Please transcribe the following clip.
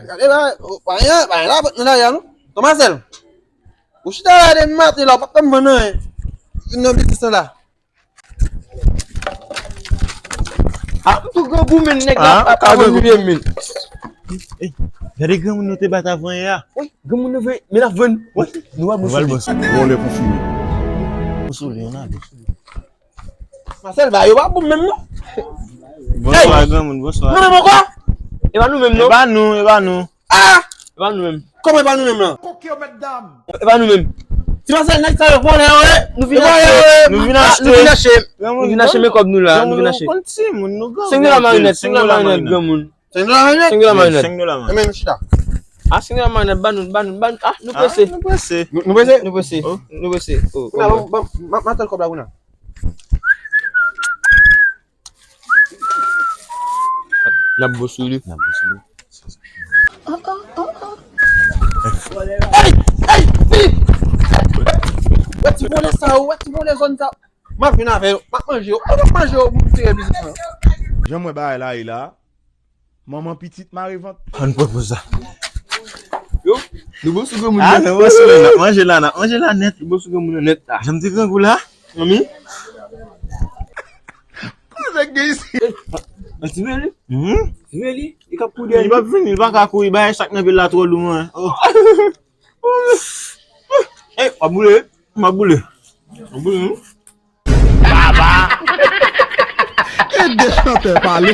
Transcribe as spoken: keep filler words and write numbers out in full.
Gade la, pa gen, pa gen la vant nan lari a non. Ton Masèl, ou chita la de maten la, ou pa t janm vann anyen. Vin nan biznis lan la. Ah, m tou grangou, men nèg la ap vann li menm, men. Ey, gade granmoun nou te bat avan yè a. Wi, granmoun nou vle, men l ap vann. Wi, nou ap vann. Vòlè konfime. Ou sou li, yon ap. Masèl, ba yo pa bon menm non. Bonswa, granmoun, bonswa. Nou menm ankò? E pa nou menm non. E pa nou, e pa nou. Ah! E pa nou menm. Kòman e pa nou menm lan? E pa nou menm. Ti Masèl, nèg sa yo vòlè yo ye. Nou vin achte. Nou vin achte. Nou vin achte. Nou vin achte men kòb nou la, nou vin achte. Senk dola marinèt, senk dola marinèt, granmoun. Senk dola marinèt? Senk dola marinèt. Senk dola marinèt. Enben, nou chita. Ah, senk dola marinèt, ba nou, ba nou, ba nou. Ah, nou prese. Nou prese. Nou prese? Nou prese. Nou prese. Oh, kounye a, ban m, ban m, ban m tèl kòb la, kounye a. N ap bo sou li. N ap bo sou li. Ey, ey, Filip! Wè ti vòlè sa yo, wè ti vòlè zòn sa. M ap vin avè yo, m ap manje yo, m ap manje yo pou m tire biznis lan. Jan m wè bagay la ye la, manman pitit mare vant. Ann pran poz la. Yo, nou bon sou granmoun. Ah, nou bon sou li, n ap manje la, n ap manje la nèt. Nou bon sou granmoun nèt la. Jan m te grangou la. Manmi. Kote nèg gen isi? An ti veli? Mhm. Ti veli? Li k ap kouri dèyè. Li p ap vini, li pa ka kouri, bagay sa k nan vil la twò lou, mwen. Oh. Ey, w ap boule, m ap boule. W ap boule, non? Baba! Ede chantè pale.